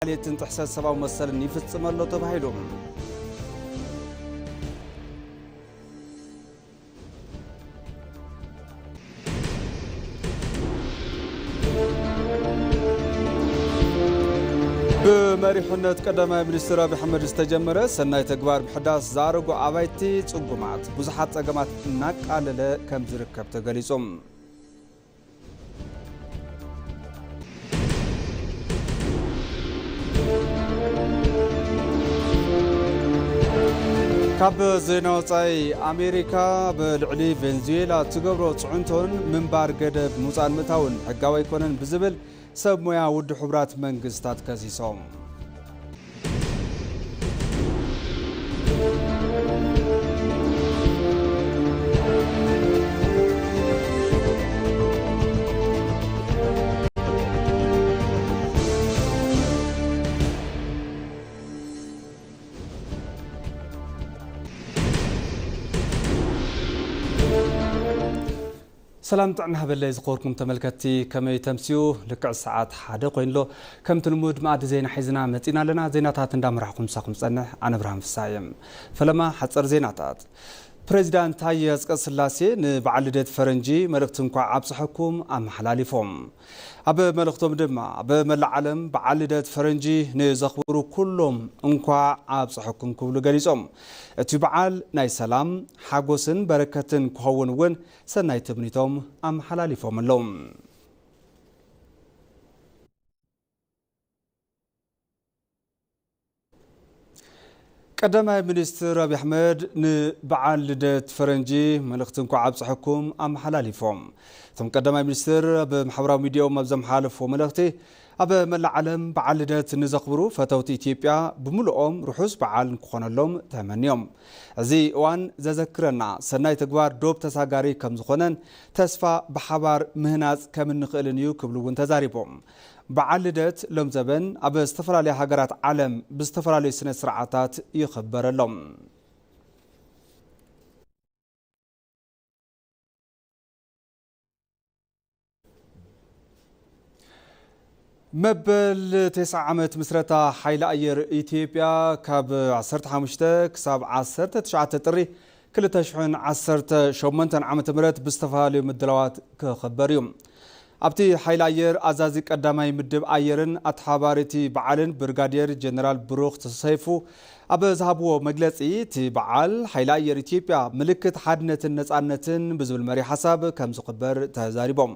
ማሕሌትን ጥሕሰት ሰብኣዊ መሰልን ይፍጽም ኣሎ ተባሂሉ። ብመሪሕነት ቀዳማይ ሚኒስትር ኣብይ ኣሕመድ ዝተጀመረ ሰናይ ተግባር ምሕዳስ ዝኣረጉ ኣባይቲ ጽጉማት ብዙሓት ጸገማት እናቃለለ ከም ዝርከብ ተገሊጹ። ካብ ዜና ወጻኢ፣ ኣሜሪካ ኣብ ልዕሊ ቬንዙዌላ እትገብሮ ጽዕንቶን ምንባር ገደብ ምውጻእን ምእታውን ሕጋዊ ኣይኮነን ብዝብል ሰብ ሞያ ውድብ ሕቡራት መንግስታት ከሲሶም። ሰላም ጥዕና ሃበለይ ዝኸበርኩም ተመልከትቲ፣ ከመይ ተምስዩ? ልክዕ ሰዓት ሓደ ኮይኑሎ። ከምቲ ልሙድ መኣዲ ዜና ሒዝና መጺና ኣለና። ዜናታት እንዳመራሕኩም ምሳኹም ጸንሕ ኣነ ብርሃን ፍስሃ እየ። ፈለማ ሓጸር ዜናታት። ፕሬዚዳንት ታየ ኣጽቀስላሴ ንበዓል ልደት ፈረንጂ መልእኽቲ እንኳዕ ኣብጽሐኩም ኣመሓላሊፎም። ኣብ መልእኽቶም ድማ፣ ኣብ መላእ ዓለም በዓል ልደት ፈረንጂ ንዘኽብሩ ኩሎም እንኳዕ ኣብጽሐኩም ክብሉ ገሊጾም። እቲ በዓል ናይ ሰላም፣ ሓጎስን በረከትን ክኸውን እውን ሰናይ ትምኒቶም ኣመሓላሊፎም ኣለዉ። ቀዳማይ ሚኒስትር ኣብይ ኣሕመድ ንበዓል ልደት ፈረንጂ መልእኽቲ እንኳዕ ኣብፀሐኩም ኣመሓላሊፎም። እቶም ቀዳማይ ሚኒስትር ኣብ ማሕበራዊ ሚዲያኦም ኣብ ዘመሓላለፍዎ መልእኽቲ፣ ኣብ መላእ ዓለም በዓል ልደት ንዘኽብሩ ፈተውቲ ኢትዮጵያ ብምሉኦም ርሑስ በዓል ንክኾነሎም ተመንዮም። እዚ እዋን ዘዘክረና ሰናይ ተግባር ዶብ ተሳጋሪ ከም ዝኾነን ተስፋ ብሓባር ምህናፅ ከም እንኽእልን እዩ ክብሉ እውን ተዛሪቦም። በዓል ልደት ሎም ዘበን ኣብ ዝተፈላለያ ሃገራት ዓለም ብዝተፈላለዩ ስነ ስርዓታት ይኽበር ኣሎ። መበል ተስዓ ዓመት ምስረታ ሓይሊ ኣየር ኢትዮጵያ ካብ ዓሰርተ ሓሙሽተ ክሳብ ዓሰርተ ትሽዓተ ጥሪ ክልተ ሽሕን ዓሰርተ ሸሞንተን ዓመተ ምህረት ብዝተፈላለዩ ምድላዋት ክኽበር እዩ። ኣብቲ ሓይሊ ኣየር ኣዛዚ ቀዳማይ ምድብ ኣየርን ኣተሓባሪ እቲ በዓልን ብርጋዴር ጀነራል ብሩኽ ሰይፉ ኣብ ዝሃብዎ መግለጺ፣ እቲ በዓል ሓይሊ ኣየር ኢትዮጵያ ምልክት ሓድነትን ነጻነትን ብዝብል መሪ ሓሳብ ከም ዝኽበር ተዛሪቦም።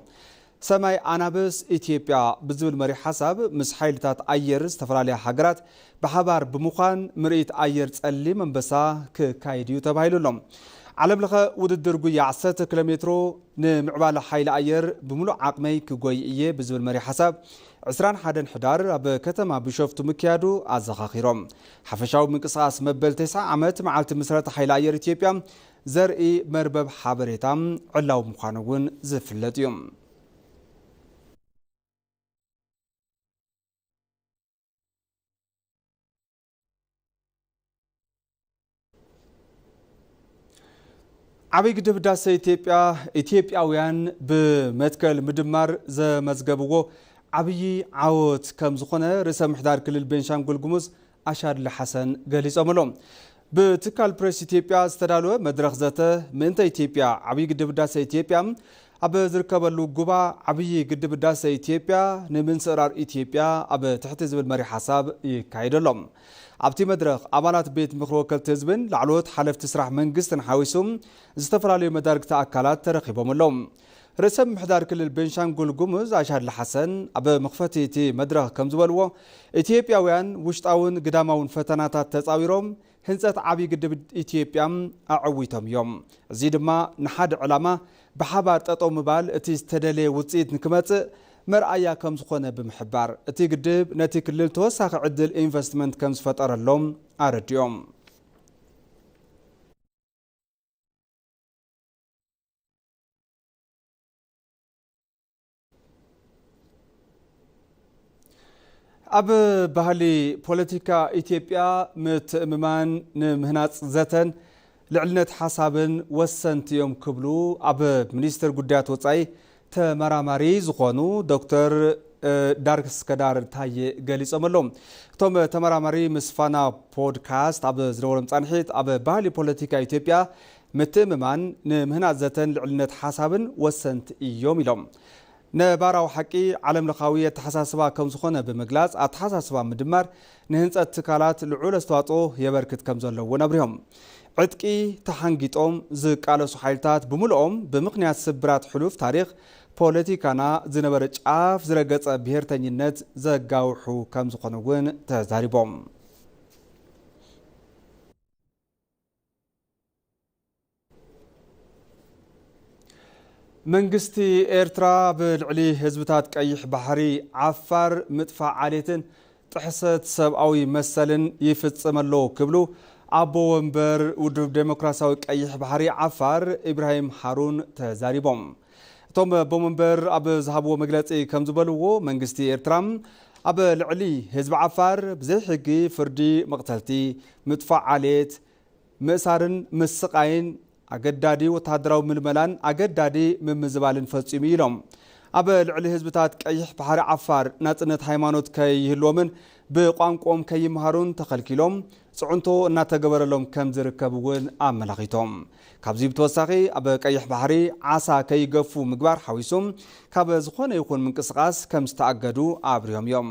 ሰማይ ኣናብስ ኢትዮጵያ ብዝብል መሪ ሓሳብ ምስ ሓይልታት ኣየር ዝተፈላለያ ሃገራት ብሓባር ብምዃን ምርኢት ኣየር ጸሊም ኣንበሳ ክካየድ እዩ ተባሂሉ ኣሎ። ዓለም ለኸ ውድድር ጉያ ዓሰርተ ኪሎ ሜትሮ ንምዕባለ ሓይሊ ኣየር ብምሉእ ዓቕመይ ክጎይ እየ ብዝብል መሪ ሓሳብ ዕስራን ሓደን ሕዳር ኣብ ከተማ ቢሾፍቱ ምክያዱ ኣዘኻኺሮም። ሓፈሻዊ ምንቅስቓስ መበል ተስዓ ዓመት መዓልቲ ምስረታ ሓይሊ ኣየር ኢትዮጵያ ዘርኢ መርበብ ሓበሬታ ዕላዊ ምዃኑ እውን ዝፍለጥ እዩ። ዓብይ ግድብ ህዳሰ ኢትዮጵያ ኢትዮጵያውያን ብመትከል ምድማር ዘመዝገብዎ ዓብይ ዓወት ከም ዝኾነ ርእሰ ምሕዳር ክልል ቤንሻንጉል ጉሙዝ ኣሻድሊ ሓሰን ገሊጾም ኣለዉ። ብትካል ፕሬስ ኢትዮጵያ ዝተዳለወ መድረኽ ዘተ ምእንተ ኢትዮጵያ ዓብይ ግድብ ህዳሰ ኢትዮጵያ ኣብ ዝርከበሉ ጉባ ዓብይ ግድብ ህዳሰ ኢትዮጵያ ንምንስእራር ኢትዮጵያ ኣብ ትሕቲ ዝብል መሪ ሓሳብ ይካየድ ኣሎ። ኣብቲ መድረኽ ኣባላት ቤት ምኽሪ ወከልቲ ህዝብን ላዕለዎት ሓለፍቲ ስራሕ መንግስትን ሓዊሱ ዝተፈላለዩ መዳርግቲ ኣካላት ተረኺቦም ኣለዉ። ርእሰ ምምሕዳር ክልል ቤንሻንጉል ጉሙዝ ኣሻድሊ ሓሰን ኣብ መኽፈቲ እቲ መድረኽ ከም ዝበልዎ፣ ኢትዮጵያውያን ውሽጣውን ግዳማውን ፈተናታት ተጻዊሮም ህንጸት ዓብዪ ግድብ ኢትዮጵያ ኣዐዊቶም እዮም። እዚ ድማ ንሓደ ዕላማ ብሓባር ጠጠው ምባል እቲ ዝተደለየ ውጽኢት ንክመጽእ መርኣያ ከም ዝኾነ ብምሕባር፣ እቲ ግድብ ነቲ ክልል ተወሳኺ ዕድል ኢንቨስትመንት ከም ዝፈጠረሎም ኣረዲኦም። ኣብ ባህሊ ፖለቲካ ኢትዮጵያ ምትእምማን ንምህናፅ ዘተን ልዕልነት ሓሳብን ወሰንቲ እዮም ክብሉ ኣብ ሚኒስቴር ጉዳያት ወፃኢ ተመራማሪ ዝኾኑ ዶክተር ዳርክ እስከዳር ታየ ገሊጾም ኣለዉ። እቶም ተመራማሪ ምስ ፋና ፖድካስት ኣብ ዝነበሮም ጻንሒት፣ ኣብ ባህሊ ፖለቲካ ኢትዮጵያ ምትእምማን ንምህናጽ ዘተን ልዕልነት ሓሳብን ወሰንቲ እዮም ኢሎም። ነባራዊ ሓቂ ዓለም ለኻዊ ኣተሓሳስባ ከም ዝኾነ ብምግላጽ፣ ኣተሓሳስባ ምድማር ንህንጸት ትካላት ልዑል ኣስተዋጽኦ የበርክት ከም ዘሎ እውን ኣብሪሆም። ዕጥቂ ተሓንጊጦም ዝቃለሱ ሓይልታት ብምልኦም ብምኽንያት ስብራት ሕሉፍ ታሪኽ ፖለቲካና ዝነበረ ጫፍ ዝረገጸ ብሄርተኝነት ዘጋውሑ ከም ዝኾኑ እውን ተዛሪቦም። መንግስቲ ኤርትራ ብልዕሊ ህዝብታት ቀይሕ ባሕሪ ዓፋር ምጥፋእ ዓሌትን ጥሕሰት ሰብኣዊ መሰልን ይፍጽም ኣሎ ክብሉ ኣቦ ወንበር ውድብ ዴሞክራሲያዊ ቀይሕ ባሕሪ ዓፋር ኢብራሂም ሃሩን ተዛሪቦም። እቶም ኣቦ ወንበር ኣብ ዝሃብዎ መግለጺ ከም ዝበልዎ፣ መንግስቲ ኤርትራ ኣብ ልዕሊ ህዝቢ ዓፋር ብዘይ ሕጊ ፍርዲ፣ መቕተልቲ፣ ምጥፋእ ዓሌት፣ ምእሳርን ምስቓይን፣ ኣገዳዲ ወተሃደራዊ ምልመላን ኣገዳዲ ምምዝባልን ፈጺሙ ኢሎም። ኣብ ልዕሊ ህዝብታት ቀይሕ ባሕሪ ዓፋር ናጽነት ሃይማኖት ከይህልዎምን ብቋንቋኦም ከይመሃሩን ተኸልኪሎም ጽዕንቶ እናተገበረሎም ከም ዝርከብ እውን ኣመላኺቶም። ካብዚ ብተወሳኺ ኣብ ቀይሕ ባሕሪ ዓሳ ከይገፉ ምግባር ሓዊሱ ካብ ዝኾነ ይኹን ምንቅስቓስ ከም ዝተኣገዱ ኣብሪሆም እዮም።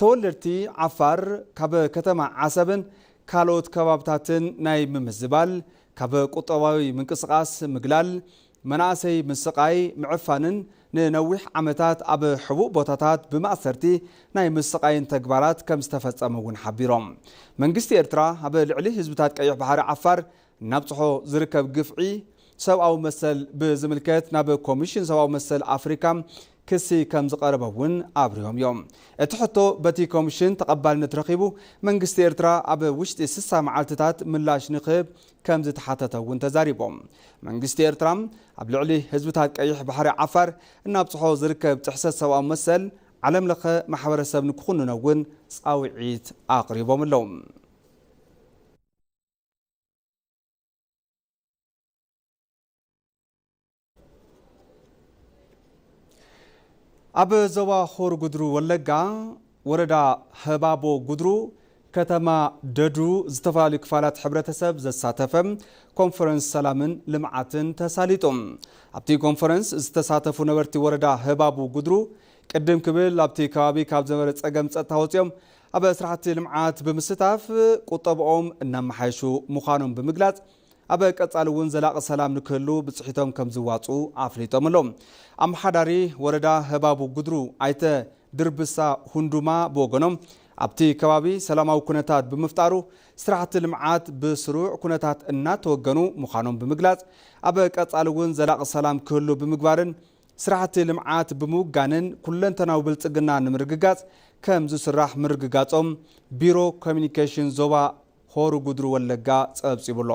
ተወለድቲ ዓፋር ካብ ከተማ ዓሰብን ካልኦት ከባብታትን ናይ ምምዝባል፣ ካብ ቁጠባዊ ምንቅስቓስ ምግላል፣ መናእሰይ ምስቓይ ምዕፋንን ንነዊሕ ዓመታት ኣብ ሕቡእ ቦታታት ብማእሰርቲ ናይ ምስቓይን ተግባራት ከም ዝተፈጸመ እውን ሓቢሮም። መንግስቲ ኤርትራ ኣብ ልዕሊ ህዝብታት ቀይሕ ባሕሪ ዓፋር እናብጽሖ ዝርከብ ግፍዒ ሰብኣዊ መሰል ብዝምልከት ናብ ኮሚሽን ሰብኣዊ መሰል ኣፍሪካ ክሲ ከም ዝቐረበ እውን ኣብሪሆም እዮም። እቲ ሕቶ በቲ ኮሚሽን ተቐባልነት ረኺቡ መንግስቲ ኤርትራ ኣብ ውሽጢ ስሳ መዓልትታት ምላሽ ንክህብ ከም ዝተሓተተ እውን ተዛሪቦም። መንግስቲ ኤርትራ ኣብ ልዕሊ ህዝብታት ቀይሕ ባሕሪ ዓፋር እናብጽሖ ዝርከብ ጥሕሰት ሰብኣዊ መሰል ዓለም ለኸ ማሕበረሰብ ንክኹንኖ እውን ጻውዒት ኣቕሪቦም ኣለዉ። ኣብ ዞባ ሆር ጉድሩ ወለጋ ወረዳ ህባቦ ጉድሩ ከተማ ደዱ ዝተፈላለዩ ክፋላት ሕብረተሰብ ዘሳተፈ ኮንፈረንስ ሰላምን ልምዓትን ተሳሊጡ። ኣብቲ ኮንፈረንስ ዝተሳተፉ ነበርቲ ወረዳ ህባቡ ጉድሩ ቅድም ክብል ኣብቲ ከባቢ ካብ ዝነበረ ጸገም ጸጥታ ወጺኦም ኣብ ስራሕቲ ልምዓት ብምስታፍ ቁጠብኦም እናመሓየሹ ምዃኖም ብምግላጽ ኣብ ቀጻሊ እውን ዘላቒ ሰላም ንክህሉ ብጽሒቶም ከም ዝዋጹ ኣፍሊጦም ኣለዉ። ኣመሓዳሪ ወረዳ ህባቡ ጉድሩ ኣይተ ድርብሳ ሁንዱማ ብወገኖም ኣብቲ ከባቢ ሰላማዊ ኩነታት ብምፍጣሩ ስራሕቲ ልምዓት ብስሩዕ ኩነታት እናተወገኑ ምዃኖም ብምግላጽ ኣብ ቀጻሊ እውን ዘላቒ ሰላም ክህሉ ብምግባርን ስራሕቲ ልምዓት ብምውጋንን ኩለንተናዊ ብልጽግና ንምርግጋጽ ከም ዝስራሕ ምርግጋጾም ቢሮ ኮሚኒኬሽን ዞባ ሆሩ ጉድሩ ወለጋ ጸብጺቡ ኣሎ።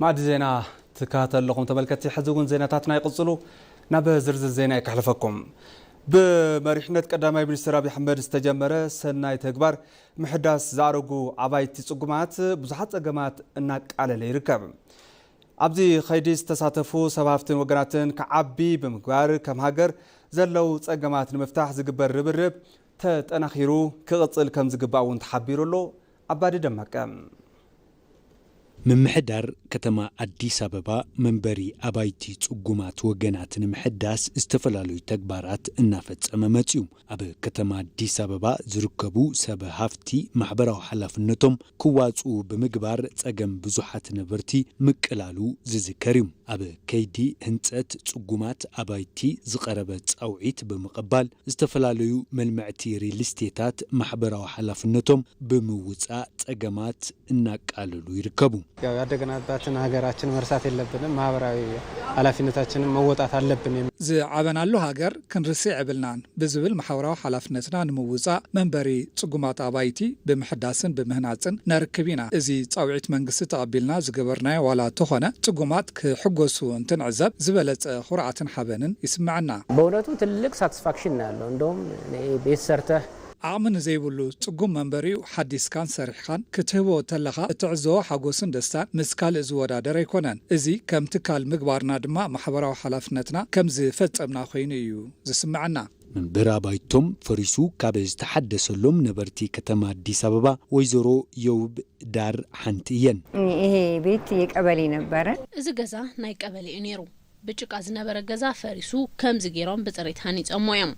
ማዕዲ ዜና ትከታተሉ ኣለኹም ተመልከትቲ። ሕዚ እውን ዜናታትና ይቕጽሉ። ናብ ዝርዝር ዜና እዩ ከሕልፈኩም። ብመሪሕነት ቀዳማይ ሚኒስትር ኣብይ ኣሕመድ ዝተጀመረ ሰናይ ተግባር ምሕዳስ ዝኣረጉ ኣባይቲ ጽጉማት ብዙሓት ጸገማት እናቃለለ ይርከብ። ኣብዚ ኸይዲ ዝተሳተፉ ሰብ ሃፍትን ወገናትን ክዓቢ ብምግባር ከም ሃገር ዘለዉ ጸገማት ንምፍታሕ ዝግበር ርብርብ ተጠናኺሩ ክቕጽል ከም ዝግባእ እውን ተሓቢሩ ኣሎ። ኣባዲ ደመቀ። ምምሕዳር ከተማ ኣዲስ ኣበባ መንበሪ ኣባይቲ ጽጉማት ወገናት ንምሕዳስ ዝተፈላለዩ ተግባራት እናፈጸመ መጽዩ። ኣብ ከተማ ኣዲስ ኣበባ ዝርከቡ ሰብ ሃፍቲ ማሕበራዊ ሓላፍነቶም ክዋጽኡ ብምግባር ጸገም ብዙሓት ነበርቲ ምቅላሉ ዝዝከር እዩ። ኣብ ከይዲ ህንጸት ጽጉማት ኣባይቲ ዝቐረበ ጻውዒት ብምቕባል ዝተፈላለዩ መልምዕቲ ሪል ስቴታት ማሕበራዊ ሓላፍነቶም ብምውጻእ ጸገማት እናቃለሉ ይርከቡ። ያው ያደግናባትን ሃገራችን መርሳት የለብንም። ማህበራዊ ኃላፊነታችንን መወጣት አለብን። ዝዓበናሉ ሃገር ክንርስዕ የብልናን ብዝብል ማሕበራዊ ሓላፍነትና ንምውፃእ መንበሪ ፅጉማት ኣባይቲ ብምሕዳስን ብምህናፅን ነርክብ ኢና። እዚ ፃውዒት መንግስቲ ተቐቢልና ዝገበርናዮ ዋላ ተኾነ ፅጉማት ክሕጎሱ እንትንዕዘብ ዝበለፀ ኩርዓትን ሓበንን ይስምዐና። በእውነቱ ትልቅ ሳትስፋክሽን ነው ያለው። እንደውም ቤት ሰርተህ ዓቕሚ ንዘይብሉ ጽጉም መንበሪኡ ሓዲስካን ሰሪሕኻን ክትህቦ ተለኻ እትዕዘቦ ሓጎስን ደስታን ምስ ካልእ ዝወዳደር ኣይኮነን። እዚ ከም ትካል ምግባርና ድማ ማሕበራዊ ሓላፍነትና ከም ዝፈጸምና ኮይኑ እዩ ዝስምዓና። መንበሪ ኣባይቶም ፈሪሱ ካብ ዝተሓደሰሎም ነበርቲ ከተማ ኣዲስ ኣበባ ወይዘሮ የውብ ዳር ሓንቲ እየን። ይሄ ቤት የቀበሌ ነበረ። እዚ ገዛ ናይ ቀበሌ እዩ ነይሩ። ብጭቃ ዝነበረ ገዛ ፈሪሱ ከምዚ ገይሮም ብፅሬት ሃኒፀሞ እዮም።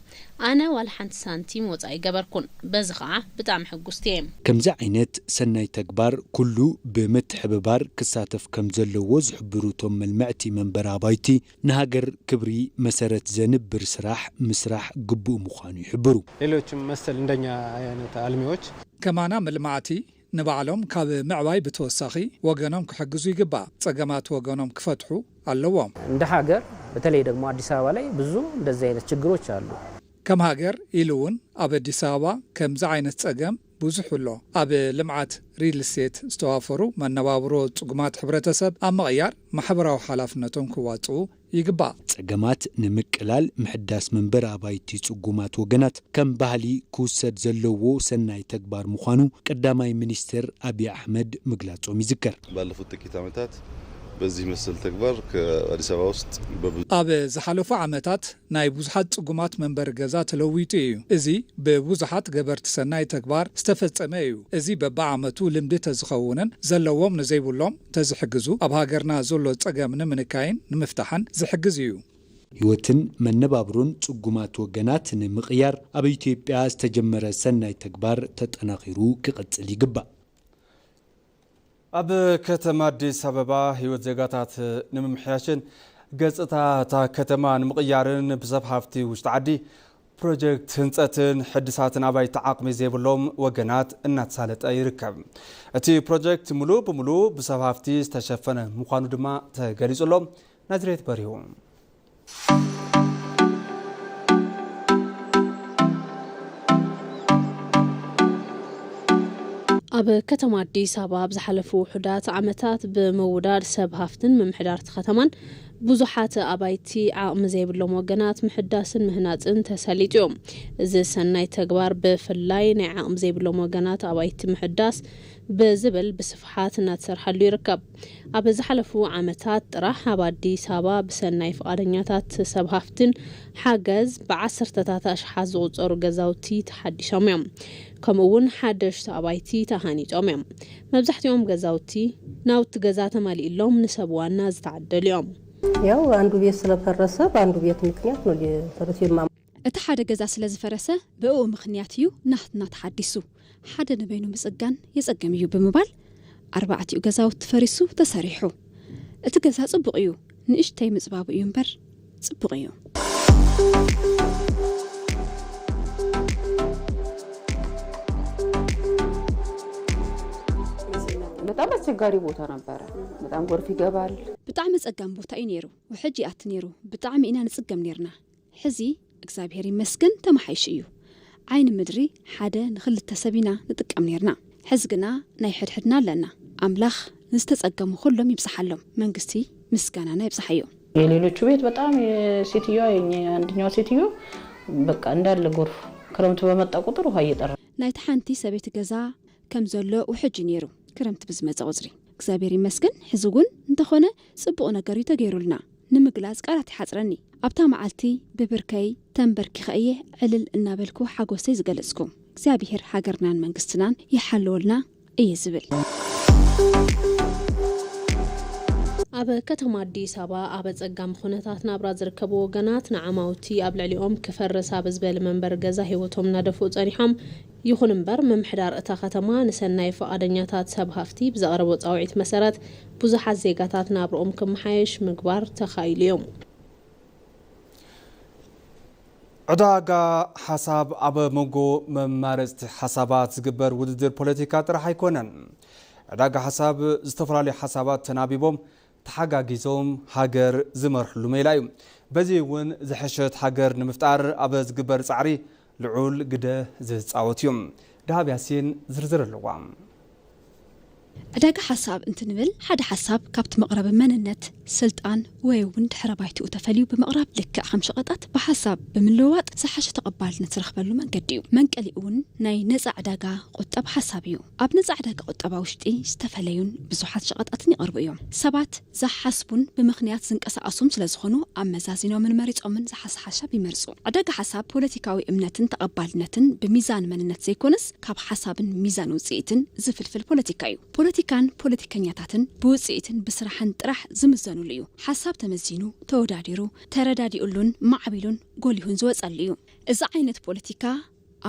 ኣነ ዋላ ሓንቲ ሳንቲም ወፃ ኣይገበርኩን። በዚ ከዓ ብጣዕሚ ሕጉስቲ እየ። ከምዚ ዓይነት ሰናይ ተግባር ኩሉ ብምትሕብባር ክሳተፍ ከም ዘለዎ ዝሕብሩ እቶም መልምዕቲ መንበሪ ኣባይቲ ንሃገር ክብሪ መሰረት ዘንብር ስራሕ ምስራሕ ግቡእ ምዃኑ ይሕብሩ። ሌሎችም መሰል እንደኛ ዓይነት ኣልሚዎች ከማና ምልማዕቲ ንባዕሎም ካብ ምዕባይ ብተወሳኺ ወገኖም ክሕግዙ ይግባእ። ጸገማት ወገኖም ክፈትሑ ኣለዎም። እንደ ሀገር በተለይ ደግሞ አዲስ አበባ ላይ ብዙ እንደዚህ አይነት ችግሮች አሉ። ከም ሃገር ኢሉ እውን ኣብ ኣዲስ ኣበባ ከምዚ ዓይነት ጸገም ብዙሕ ኣሎ። ኣብ ልምዓት ሪል ስቴት ዝተዋፈሩ መነባብሮ ጽጉማት ሕብረተሰብ ኣብ ምቕያር ማሕበራዊ ሓላፍነቶም ክዋጽኡ ይግባእ። ጸገማት ንምቅላል ምሕዳስ መንበሪ ኣባይቲ ጽጉማት ወገናት ከም ባህሊ ክውሰድ ዘለዎ ሰናይ ተግባር ምዃኑ ቀዳማይ ሚኒስትር ኣብይ ኣሕመድ ምግላጾም ይዝከር። ባለፉት ጥቂት ዓመታት በዚህ መሰል ተግባር ከአዲስ አበባ ውስጥ በብዙ ኣብ ዝሓለፉ ዓመታት ናይ ብዙሓት ጽጉማት መንበሪ ገዛ ተለዊጡ እዩ። እዚ ብብዙሓት ገበርቲ ሰናይ ተግባር ዝተፈጸመ እዩ። እዚ በብዓመቱ ልምዲ ተዝኸውንን ዘለዎም ንዘይብሎም ተዝሕግዙ ኣብ ሃገርና ዘሎ ጸገም ንምንካይን ንምፍታሕን ዝሕግዝ እዩ። ህይወትን መነባብሮን ጽጉማት ወገናት ንምቕያር ኣብ ኢትዮጵያ ዝተጀመረ ሰናይ ተግባር ተጠናኺሩ ክቕጽል ይግባእ። ኣብ ከተማ ኣዲስ ኣበባ ህይወት ዜጋታት ንምምሕያሽን ገጽታ እታ ከተማ ንምቕያርን ብሰብ ሃፍቲ ውሽጢ ዓዲ ፕሮጀክት ህንጸትን ሕድሳትን ኣባይቲ ዓቕሚ ዘይብሎም ወገናት እናተሳለጠ ይርከብ። እቲ ፕሮጀክት ሙሉእ ብሙሉእ ብሰብ ሃፍቲ ዝተሸፈነ ምዃኑ ድማ ተገሊጹ ኣሎ። ናዝሬት በሪሁ። ኣብ ከተማ ኣዲስ ኣበባ ኣብ ዝሓለፉ ውሑዳት ዓመታት ብምውዳድ ሰብ ሃፍትን ምምሕዳርቲ ከተማን ብዙሓት ኣባይቲ ዓቕሚ ዘይብሎም ወገናት ምሕዳስን ምህናፅን ተሰሊጡ እዩ። እዚ ሰናይ ተግባር ብፍላይ ናይ ዓቕሚ ዘይብሎም ወገናት ኣባይቲ ምሕዳስ ብዝብል ብስፍሓት እናተሰርሓሉ ይርከብ። ኣብ ዝሓለፉ ዓመታት ጥራሕ ኣብ ኣዲስ ኣበባ ብሰናይ ፍቓደኛታት ሰብ ሃፍትን ሓገዝ ብዓሰርተታት ኣሽሓት ዝቑጸሩ ገዛውቲ ተሓዲሶም እዮም። ከምኡ እውን ሓደሽቲ ኣባይቲ ተሃኒጾም እዮም። መብዛሕትኦም ገዛውቲ ናውቲ ገዛ ተማሊእሎም ንሰብ ዋና ዝተዓደሉ እዮም። ያው አንዱ ቤት ስለፈረሰ በአንዱ ቤት ምክንያት ነው ፈረሱ የማ እቲ ሓደ ገዛ ስለ ዝፈረሰ ብእኡ ምኽንያት እዩ ናህትና ተሓዲሱ። ሓደ ንበይኑ ምጽጋን የጸግም እዩ ብምባል ኣርባዕቲኡ ገዛውቲ ፈሪሱ ተሰሪሑ። እቲ ገዛ ጽቡቕ እዩ፣ ንእሽተይ ምጽባቡ እዩ እምበር ጽቡቕ እዩ። በጣም አስቸጋሪ ቦታ ነበረ። በጣም ጎርፍ ይገባል። ብጣዕሚ ጸጋም ቦታ እዩ ነይሩ። ውሕጅ ይኣቲ ነይሩ። ብጣዕሚ ኢና ንጽገም ነይርና። ሕዚ እግዚኣብሔር ይመስገን ተመሓይሹ እዩ። ዓይኒ ምድሪ ሓደ ንኽልተ ሰብ ኢና ንጥቀም ኔርና። ሕዚ ግና ናይ ሕድሕድና ኣለና። ኣምላኽ ንዝተጸገሙ ኩሎም ይብጽሓሎም። መንግስቲ ምስጋናና ይብጽሓዮ። የሌሎቹ ቤት በጣም የሴትዮዋ የኛ አንደኛዋ ሴትዮ በቃ እንዳለ ጎርፍ ክረምቱ በመጣ ቁጥር ውሃ እየጠራ ናይቲ ሓንቲ ሰበይቲ ገዛ ከም ዘሎ ውሕጅ ነይሩ። ክረምቲ ብዝመጸ ቁጽሪ እግዚኣብሔር ይመስገን ሕዚ እውን እንተኾነ ጽቡቕ ነገር እዩ ተገይሩልና። ንምግላጽ ቃላት ይሓጽረኒ። ኣብታ መዓልቲ ብብርከይ ተንበርኪኸ እየ ዕልል እናበልኩ ሓጎሰይ ዝገለጽኩ። እግዚኣብሔር ሃገርናን መንግስትናን ይሓልወልና እየ ዝብል። ኣብ ከተማ ኣዲስ ኣበባ ኣብ ኣጸጋሚ ኩነታት ናብራ ዝርከቡ ወገናት ንዓማውቲ ኣብ ልዕሊኦም ክፈርስ ኣብ ዝበል መንበሪ ገዛ ህይወቶም እናደፍኡ ጸኒሖም። ይኹን እምበር ምምሕዳር እታ ከተማ ንሰናይ ፈቓደኛታት ሰብ ሃፍቲ ብዘቕረቦ ጻውዒት መሰረት ብዙሓት ዜጋታት ናብርኦም ክመሓየሽ ምግባር ተኻኢሉ እዩ። ዕዳጋ ሓሳብ ኣብ መንጎ መማረፅቲ ሓሳባት ዝግበር ውድድር ፖለቲካ ጥራሕ ኣይኮነን። ዕዳጋ ሓሳብ ዝተፈላለዩ ሓሳባት ተናቢቦም ተሓጋጊዞም ሃገር ዝመርሕሉ ሜላ እዩ። በዚ እውን ዝሐሸት ሃገር ንምፍጣር ኣብ ዝግበር ፃዕሪ ልዑል ግደ ዝፃወት እዩ። ደሃብ ያሲን ዝርዝር ኣለዋ። ዕዳጋ ሓሳብ እንትንብል ሓደ ሓሳብ ካብቲ መቕረቢ መንነት፣ ስልጣን ወይ እውን ድሕረ ባይትኡ ተፈልዩ ብምቕራብ ልክዕ ከም ሸቐጣት ብሓሳብ ብምልውዋጥ ዝሓሸ ተቐባልነት ዝረኽበሉ መንገዲ እዩ። መንቀሊኡ እውን ናይ ነፃ ዕዳጋ ቁጠብ ሓሳብ እዩ። ኣብ ነፃ ዕዳጋ ቁጠባ ውሽጢ ዝተፈለዩን ብዙሓት ሸቐጣትን ይቐርቡ እዮም። ሰባት ዝሓስቡን ብምኽንያት ዝንቀሳቐሱም ስለዝኾኑ ኣመዛዚኖምን መሪጾምን ዝሓሰ ሓሳብ ይመርጹ። ዕዳጋ ሓሳብ ፖለቲካዊ እምነትን ተቐባልነትን ብሚዛን መንነት ዘይኮነስ ካብ ሓሳብን ሚዛን ውፅኢትን ዝፍልፍል ፖለቲካ እዩ። ፖለቲካን ፖለቲከኛታትን ብውፅኢትን ብስራሕን ጥራሕ ዝምዘኑሉ እዩ። ሓሳብ ተመዚኑ፣ ተወዳዲሩ፣ ተረዳዲኡሉን ማዕቢሉን ጎሊሁን ዝወፀሉ እዩ። እዚ ዓይነት ፖለቲካ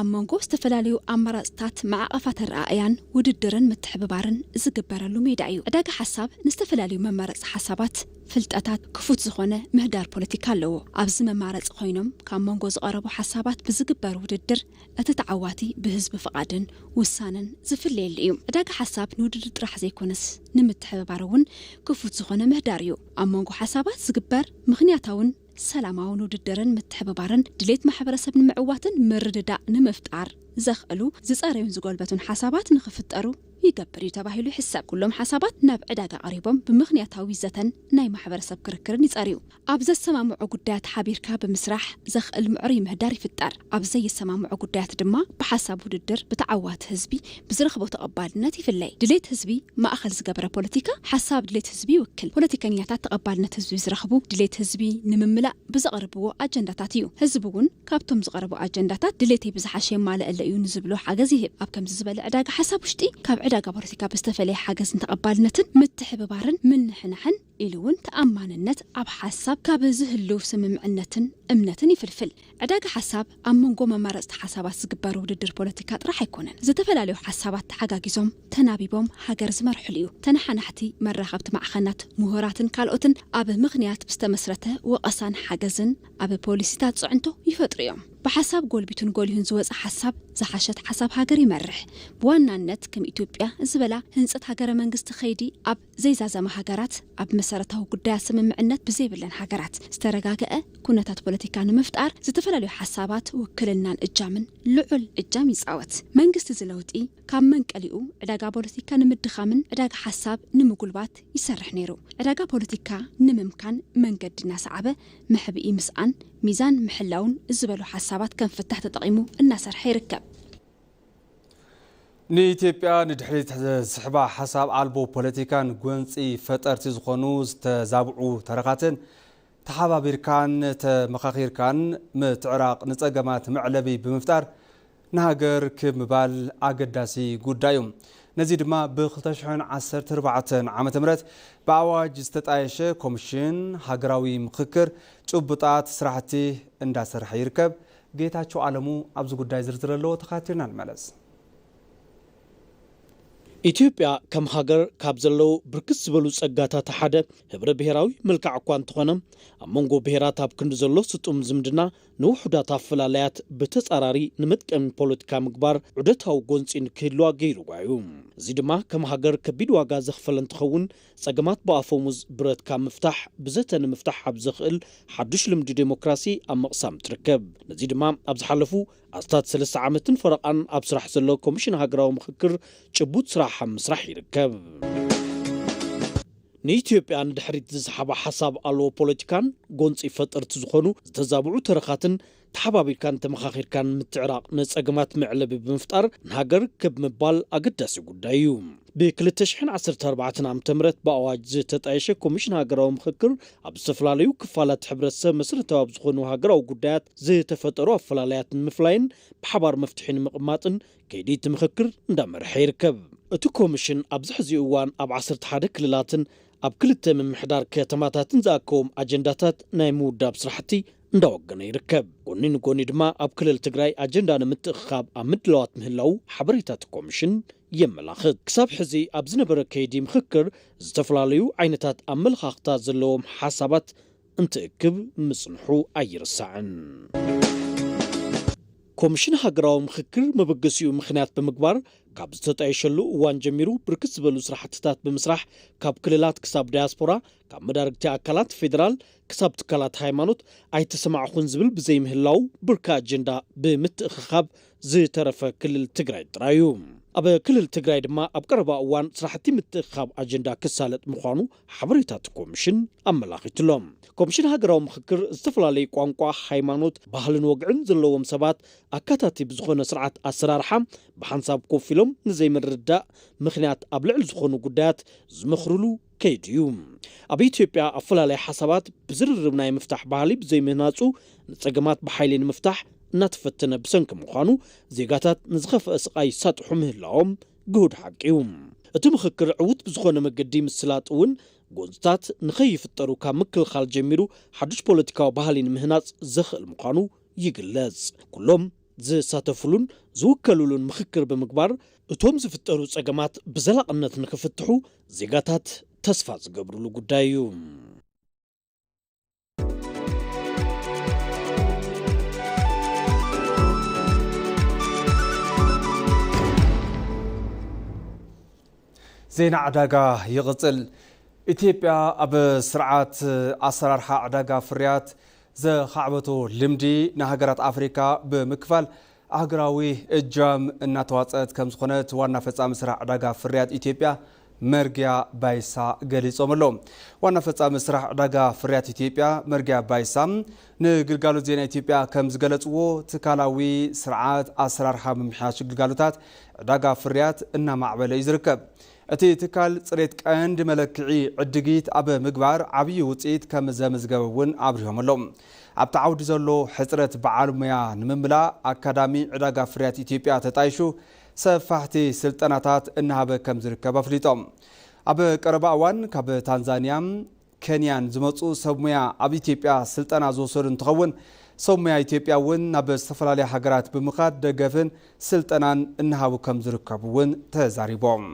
ኣብ መንጎ ዝተፈላለዩ ኣማራፅታት ማዕቐፋት ኣረኣእያን ውድድርን ምትሕብባርን ዝግበረሉ ሜዳ እዩ። ዕዳጋ ሓሳብ ንዝተፈላለዩ መማረፅቲ ሓሳባት ፍልጠታት ክፉት ዝኾነ ምህዳር ፖለቲካ ኣለዎ። ኣብዚ መማረፂ ኮይኖም ካብ መንጎ ዝቐረቡ ሓሳባት ብዝግበር ውድድር እቲ ተዓዋቲ ብህዝቢ ፍቓድን ውሳነን ዝፍለየሉ እዩ። ዕዳጋ ሓሳብ ንውድድር ጥራሕ ዘይኮነስ ንምትሕብባር እውን ክፉት ዝኾነ ምህዳር እዩ። ኣብ መንጎ ሓሳባት ዝግበር ምኽንያታውን ሰላማውን ውድድርን ምትሕብባርን ድሌት ማሕበረሰብ ንምዕዋትን ምርድዳእ ንምፍጣር ዘኽእሉ ዝፀረዩን ዝጎልበቱን ሓሳባት ንኽፍጠሩ ይገብር እዩ ተባሂሉ ይሕሰብ። ኩሎም ሓሳባት ናብ ዕዳጋ ቀሪቦም ብምኽንያታዊ ዘተን ናይ ማሕበረሰብ ክርክርን ይፀርዩ። ኣብ ዘሰማምዑ ጉዳያት ሓቢርካ ብምስራሕ ዘኽእል ምዕሩይ ምህዳር ይፍጠር። ኣብ ዘየሰማምዑ ጉዳያት ድማ ብሓሳብ ውድድር ብተዓዋቲ ህዝቢ ብዝረኽቦ ተቐባልነት ይፍለይ። ድሌት ህዝቢ ማእኸል ዝገበረ ፖለቲካ ሓሳብ ድሌት ህዝቢ ይውክል። ፖለቲከኛታት ተቐባልነት ህዝቢ ዝረኽቡ ድሌት ህዝቢ ንምምላእ ብዘቕርብዎ ኣጀንዳታት እዩ። ህዝቢ እውን ካብቶም ዝቐረቡ ኣጀንዳታት ድሌተይ ብዝሓሸ የማልኣለ እዩ ንዝብሎ ሓገዝ ይህብ። ኣብ ከምዚ ዝበለ ዕዳጋ ሓሳብ ውሽጢ ካብ ዕዳጋ ፖለቲካ ብዝተፈለየ ሓገዝን ተቐባልነትን ምትሕብባርን ምንሕናሕን ኢሉ እውን ተኣማንነት ኣብ ሓሳብ ካብ ዝህልው ስምምዕነትን እምነትን ይፍልፍል። ዕዳጋ ሓሳብ ኣብ መንጎ መማረፅቲ ሓሳባት ዝግበር ውድድር ፖለቲካ ጥራሕ ኣይኮነን። ዝተፈላለዩ ሓሳባት ተሓጋጊዞም ተናቢቦም ሃገር ዝመርሕሉ እዩ። ተነሓናሕቲ መራኸብቲ ማዕኸናት፣ ምሁራትን ካልኦትን ኣብ ምኽንያት ብዝተመስረተ ወቐሳን ሓገዝን ኣብ ፖሊሲታት ፅዕንቶ ይፈጥሩ እዮም። ብሓሳብ ጎልቢቱን ጎሊሁን ዝወፀ ሓሳብ ዝሓሸት ሓሳብ ሃገር ይመርሕ። ብዋናነት ከም ኢትዮጵያ ዝበላ ህንፀት ሃገረ መንግስቲ ከይዲ ኣብ ዘይዛዘማ ሃገራት፣ ኣብ መሰረታዊ ጉዳያት ስምምዕነት ብዘይብለን ሃገራት ዝተረጋገአ ኩነታት ፖለቲካ ንምፍጣር ዝተፈላለዩ ሓሳባት ውክልናን እጃምን ልዑል እጃም ይፃወት። መንግስቲ እዚ ለውጢ ካብ መንቀሊኡ ዕዳጋ ፖለቲካ ንምድኻምን ዕዳጋ ሓሳብ ንምጉልባት ይሰርሕ ነይሩ። ዕዳጋ ፖለቲካ ንምምካን መንገዲ እናሰዓበ መሕብኢ ምስኣን ሚዛን ምሕላውን ዝበሉ ሓሳባት ከም ፍታሕ ተጠቒሙ እናሰርሐ ይርከብ። ንኢትዮጵያ ንድሕሪት ዝስሕባ ሓሳብ ኣልቦ ፖለቲካን ጎንፂ ፈጠርቲ ዝኾኑ ዝተዛብዑ ተረኻትን ተሓባቢርካን ተመኻኺርካን ምትዕራቕ ንፀገማት መዕለቢ ብምፍጣር ንሃገር ክብ ምባል ኣገዳሲ ጉዳይ እዩ። ነዚ ድማ ብ ክልተ ሽሕን ዓሰርተ ኣርባዕተን ዓመተ ምህረት ብኣዋጅ ዝተጣየሸ ኮሚሽን ሃገራዊ ምኽክር ጭቡጣት ስራሕቲ እንዳሰርሐ ይርከብ። ጌታቸው ኣለሙ ኣብዚ ጉዳይ ዝርዝር ኣለዎ፣ ተኻቲልና ንመለስ። ኢትዮጵያ ከም ሃገር ካብ ዘለዉ ብርክት ዝበሉ ጸጋታት ሓደ ህብረ ብሔራዊ መልክዓ እኳ እንተኾነ፣ ኣብ መንጎ ብሔራት ኣብ ክንዲ ዘሎ ስጡም ዝምድና ንውሑዳት ኣፈላላያት ብተጻራሪ ንመጥቀሚ ፖለቲካ ምግባር ዑደታዊ ጎንጺ ንክህልዋ ገይርዋ እዩ። እዚ ድማ ከም ሃገር ከቢድ ዋጋ ዘኽፈለ እንትኸውን፣ ጸገማት ብኣፈሙዝ ብረት ካብ ምፍታሕ ብዘተ ንምፍታሕ ኣብ ዘኽእል ሓዱሽ ልምዲ ዴሞክራሲ ኣብ ምቕሳም ትርከብ። ነዚ ድማ ኣብ ዝሓለፉ ኣስታት ሰለስተ ዓመትን ፈረቓን ኣብ ስራሕ ዘሎ ኮሚሽን ሃገራዊ ምኽክር ጭቡጥ ስራሕ ኣብ ምስራሕ ይርከብ። ንኢትዮጵያ ንድሕሪት ዝሰሓባ ሓሳብ ኣልቦ ፖለቲካን ጎንፂ ፈጠርቲ ዝኾኑ ዝተዛብዑ ተረኻትን ተሓባቢርካን ተመኻኺርካን ምትዕራቕ ንፀገማት መዕለቢ ብምፍጣር ንሃገር ክብ ምባል ኣገዳሲ ጉዳይ እዩ። ብ ክልተ ሽሕን ዓሰርተ ኣርባዕተን ዓመተ ምህረት ብኣዋጅ ዝተጣየሸ ኮሚሽን ሃገራዊ ምኽክር ኣብ ዝተፈላለዩ ክፋላት ሕብረተሰብ መሰረታዊ ኣብ ዝኾኑ ሃገራዊ ጉዳያት ዝተፈጠሩ ኣፈላላያት ንምፍላይን ብሓባር መፍትሒ ንምቕማጥን ከይዲ እቲ ምኽክር እንዳመርሐ ይርከብ። እቲ ኮሚሽን ኣብዚ ሕዚ እዋን ኣብ ዓሰርተ ሓደ ክልላትን ኣብ ክልተ ምምሕዳር ከተማታትን ዝኣከቦም ኣጀንዳታት ናይ ምውዳብ ስራሕቲ እንዳወገነ ይርከብ። ጎኒ ንጎኒ ድማ ኣብ ክልል ትግራይ ኣጀንዳ ንምትእኽኻብ ኣብ ምድላዋት ምህላው ሓበሬታ እቲ ኮሚሽን የመላኽት። ክሳብ ሕዚ ኣብ ዝነበረ ከይዲ ምኽክር ዝተፈላለዩ ዓይነታት ኣመለኻኽታ ዘለዎም ሓሳባት እንትእክብ ምጽንሑ ኣይርሳዕን። ኮሚሽን ሃገራዊ ምኽክር መበገሲኡ ምኽንያት ብምግባር ካብ ዝተጣየሸሉ እዋን ጀሚሩ ብርክት ዝበሉ ስራሕትታት ብምስራሕ ካብ ክልላት ክሳብ ዳያስፖራ ካብ መዳርግቲ ኣካላት ፌዴራል ክሳብ ትካላት ሃይማኖት ኣይተሰማዕኹን ዝብል ብዘይምህላው ብርኪ ኣጀንዳ ብምትእኽኻብ ዝተረፈ ክልል ትግራይ ጥራይ እዩ። ኣብ ክልል ትግራይ ድማ ኣብ ቀረባ እዋን ስራሕቲ ምትእኽኻብ ኣጀንዳ ክሳለጥ ምዃኑ ሓበሬታ እቲ ኮሚሽን ኣመላኺቱ ኣሎ። ኮሚሽን ሃገራዊ ምኽክር ዝተፈላለዩ ቋንቋ፣ ሃይማኖት፣ ባህልን ወግዕን ዘለዎም ሰባት ኣካታቲ ብዝኾነ ስርዓት ኣሰራርሓ ብሓንሳብ ኮፍ ኢሎም ንዘይምርድዳእ ምኽንያት ኣብ ልዕሊ ዝኾኑ ጉዳያት ዝመኽርሉ ከይዱ እዩ። ኣብ ኢትዮጵያ ኣፈላላይ ሓሳባት ብዝርርብ ናይ ምፍታሕ ባህሊ ብዘይምህናፁ ንፀገማት ብሓይሊ ንምፍታሕ እናተፈተነ ብሰንኪ ምዃኑ ዜጋታት ንዝኸፍአ ስቓይ ይሳጥሑ ምህላዎም ግሁድ ሓቂ እዩ። እቲ ምኽክር ዕዉት ብዝኾነ መገዲ ምስላጥ እውን ጎንፅታት ንኸይፍጠሩ ካብ ምክልኻል ጀሚሩ ሓዱሽ ፖለቲካዊ ባህሊ ንምህናፅ ዘኽእል ምዃኑ ይግለፅ። ኩሎም ዝሳተፉሉን ዝውከሉሉን ምኽክር ብምግባር እቶም ዝፍጠሩ ፀገማት ብዘላቕነት ንክፍትሑ ዜጋታት ተስፋ ዝገብሩሉ ጉዳይ እዩ። ዜና ዕዳጋ ይቕጽል። ኢትዮጵያ ኣብ ስርዓት ኣሰራርሓ ዕዳጋ ፍርያት ዘኻዕበቶ ልምዲ ንሃገራት ኣፍሪካ ብምክፋል ኣህጉራዊ እጃም እናተዋፀአት ከም ዝኾነት ዋና ፈፃሚ ስራሕ ዕዳጋ ፍርያት ኢትዮጵያ መርጊያ ባይሳ ገሊፆም ኣለዉ። ዋና ፈፃሚ ስራሕ ዕዳጋ ፍርያት ኢትዮጵያ መርጊያ ባይሳ ንግልጋሎት ዜና ኢትዮጵያ ከም ዝገለፅዎ፣ ትካላዊ ስርዓት ኣሰራርሓ ምምሕያሽ ግልጋሎታት ዕዳጋ ፍርያት እናማዕበለ እዩ ዝርከብ። እቲ ትካል ፅሬት ቀንዲ መለክዒ ዕድጊት ኣብ ምግባር ዓብዪ ውፅኢት ከም ዘመዝገበ እውን ኣብሪሆም ኣለዉ። ኣብቲ ዓውዲ ዘሎ ሕፅረት በዓል ሙያ ንምምላእ ኣካዳሚ ዕዳጋ ፍርያት ኢትዮጵያ ተጣይሹ ሰፋሕቲ ስልጠናታት እናሃበ ከም ዝርከብ ኣፍሊጦም። ኣብ ቀረባ እዋን ካብ ታንዛንያ፣ ኬንያን ዝመፁ ሰብ ሙያ ኣብ ኢትዮጵያ ስልጠና ዝወሰዱ እንትኸውን፣ ሰብ ሙያ ኢትዮጵያ እውን ናብ ዝተፈላለዩ ሃገራት ብምኻድ ደገፍን ስልጠናን እናሃቡ ከም ዝርከቡ እውን ተዛሪቦም።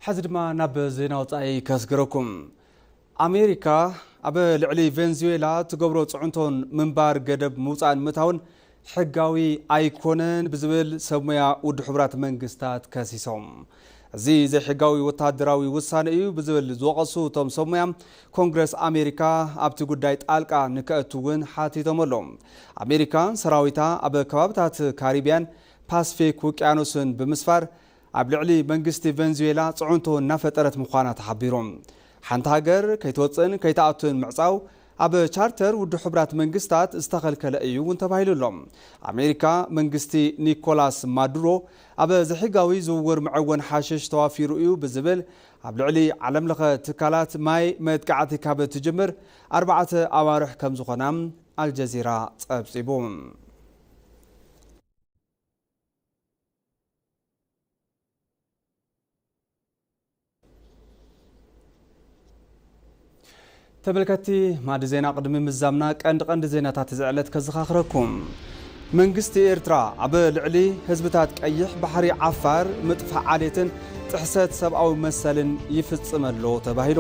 ሕዚ ድማ ናብ ዜና ወፃኢ ከስግረኩም። ኣሜሪካ ኣብ ልዕሊ ቬንዙዌላ ትገብሮ ፅዕንቶን ምንባር ገደብ ምውፃእን ምእታውን ሕጋዊ ኣይኮነን ብዝብል ሰብ ሞያ ውድብ ሕቡራት መንግስታት ከሲሶም። እዚ ዘይሕጋዊ ወታደራዊ ውሳነ እዩ ብዝብል ዝወቐሱ እቶም ሰብ ሞያ፣ ኮንግረስ ኣሜሪካ ኣብቲ ጉዳይ ጣልቃ ንከእቱ እውን ሓቲቶም ኣለዉ። ኣሜሪካ ሰራዊታ ኣብ ከባብታት ካሪብያን ፓስፊክ ውቅያኖስን ብምስፋር ኣብ ልዕሊ መንግስቲ ቬንዙዌላ ጽዕንቶ እናፈጠረት ምዃና ተሓቢሩ። ሓንቲ ሃገር ከይትወጽእን ከይትኣቱን ምዕጻው ኣብ ቻርተር ውድብ ሕቡራት መንግስታት ዝተኸልከለ እዩ እውን ተባሂሉ ኣሎ። ኣሜሪካ መንግስቲ ኒኮላስ ማዱሮ ኣብ ዘይሕጋዊ ዝውውር መዐወን ሓሽሽ ተዋፊሩ እዩ ብዝብል ኣብ ልዕሊ ዓለምለኸ ትካላት ማይ መጥቃዕቲ ካብ ትጅምር ኣርባዕተ ኣዋርሕ ከም ዝኾና ኣልጀዚራ ጸብጺቡ። ተመልከትቲ ማዕዲ ዜና፣ ቅድሚ ምዛምና ቀንዲ ቀንዲ ዜናታት እዚ ዕለት ከዘኻኽረኩም። መንግስቲ ኤርትራ ኣብ ልዕሊ ህዝብታት ቀይሕ ባሕሪ ዓፋር ምጥፋእ ዓሌትን ጥሕሰት ሰብኣዊ መሰልን ይፍጽም ኣሎ ተባሂሉ።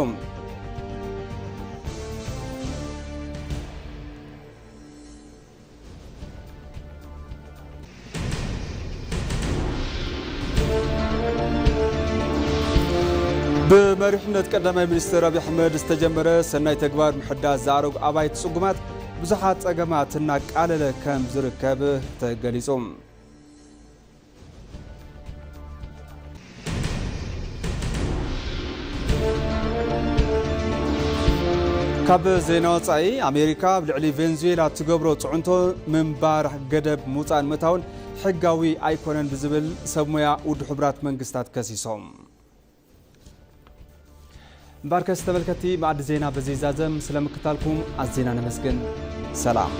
ብመሪሕነት ቀዳማይ ሚኒስትር ኣብይ ኣሕመድ ዝተጀመረ ሰናይ ተግባር ምሕዳስ ዝኣረጉ ኣባይቲ ጽጉማት ብዙሓት ጸገማት እናቃለለ ከም ዝርከብ ተገሊጹ። ካብ ዜና ወጻኢ፣ ኣሜሪካ ኣብ ልዕሊ ቬንዙዌላ ትገብሮ ጽዕንቶ ምንባር ገደብ ምውጻእን ምእታውን ሕጋዊ ኣይኮነን ብዝብል ሰብ ሞያ ውድብ ሕቡራት መንግስታት ከሲሶም። እምበኣርከስ ተመልከትቲ፣ መኣዲ ዜና በዚ ይዛዘም። ስለምክታልኩም ኣዜና ነመስግን። ሰላም።